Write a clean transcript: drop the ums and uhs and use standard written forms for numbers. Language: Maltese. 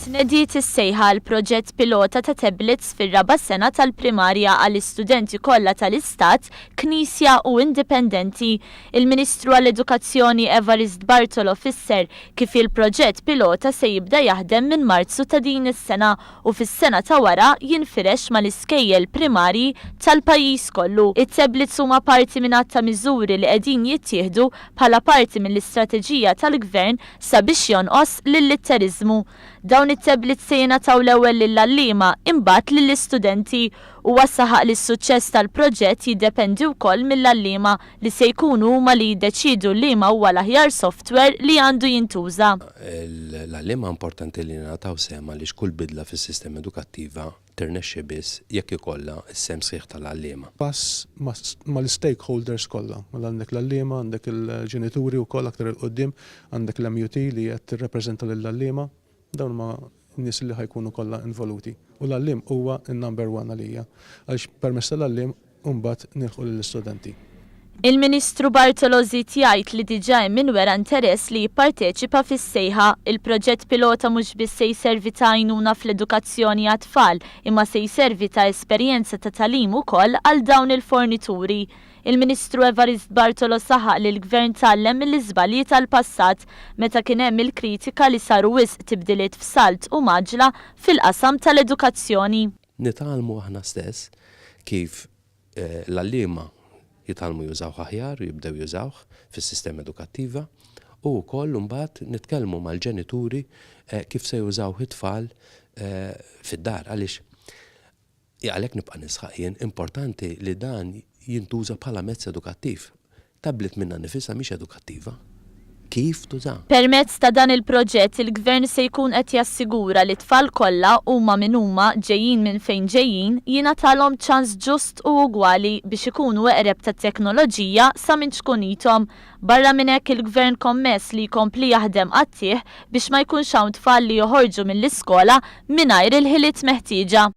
Tnediet is-sejħa għal proġett pilota ta' tablets fir-raba' sena tal-primarja għall-istudenti kollha tal-Istat, Knisja u Indipendenti. Il-Ministru għall-Edukazzjoni Evarist Bartolo fisser kif il-proġett pilota se jibda jaħdem minn Marzu ta' din is-sena u fis-sena ta' wara jinfirex mal-iskejjel primarji tal-pajjiż kollu. It-tablets huma parti minn għadd ta' miżuri li qegħdin jittieħdu bħala parti mill-istrateġija tal-Gvern sabiex jonqos l-illitteriżmu. Dawn it-tablets se jingħataw l-ewwel lill-għalliema, imbagħad lill-istudenti. Huwa saħaq li s-suċċess tal-proġett jiddependi wkoll mill-għalliema li se jkunu huma li jiddeċiedu liema huwa l-aħjar software li għandu jintuża. L-għalliema importanti li jingħataw sehem għaliex kull bidla fis-sistema edukattiva tirnexxi biss jekk ikollha s-sehem sħiħ tal-għalliema. Pass mal-istakeholders kollha. Mela għandek l-għalliema, għandek il-ġenituri wkoll aktar 'il quddiem, għandek l-MUT li qed tirrappreżenta lill-għalliema. Dawn huma n-nies li ħa jkunu kollha involuti. U l-għalliem huwa n-number one għalija. Għaliex permezz tal-għalliem u mbagħad nilħqu lill-istudenti. Il-Ministru Bartolo żied jgħid li diġà hemm min wera interess li jipparteċipa fis-sejħa. Il-proġett pilota mhux biss se jservi ta' għajnuna fl-edukazzjoni għat-tfal, imma se jservi ta' esperjenza ta' tagħlim ukoll għal dawn il-fornituri. Il-Ministru Evarist Bartolo saħaq li l-Gvern tgħallem mill-iżbalji tal-passat meta kien hemm il-kritika li saru wisq tibdiliet f'salt u mgħaġġla fil-qasam tal-edukazzjoni. Nitgħallmu aħna stess kif l-għalliema jitgħallmu jużawh aħjar u jibdew jużawh fis-sistema edukattiva u wkoll imbagħad nitkellmu mal-ġenituri kif se jużawh it-tfal fid-dar għaliex għalhekk nibqa' nisħaq jien importanti li dan jintuża bħala mezz edukattiv. Tablet minnha nnifisha mhix edukattiva. Kif tuża? Permezz ta' dan il-proġett, il-Gvern se jkun qed jassigura li t-tfal kollha, huma min huma, ġejjin minn fejn ġejjin, jingħatalhom ċans ġust u ugwali biex ikunu eqreb tat-teknoloġija sa minn ċkunithom. Barra minn hekk il-Gvern kommess li jkompli jaħdem qatigħ biex ma jkunx hawn tfal li joħorġu mill-iskola mingħajr il-ħiliet meħtieġa.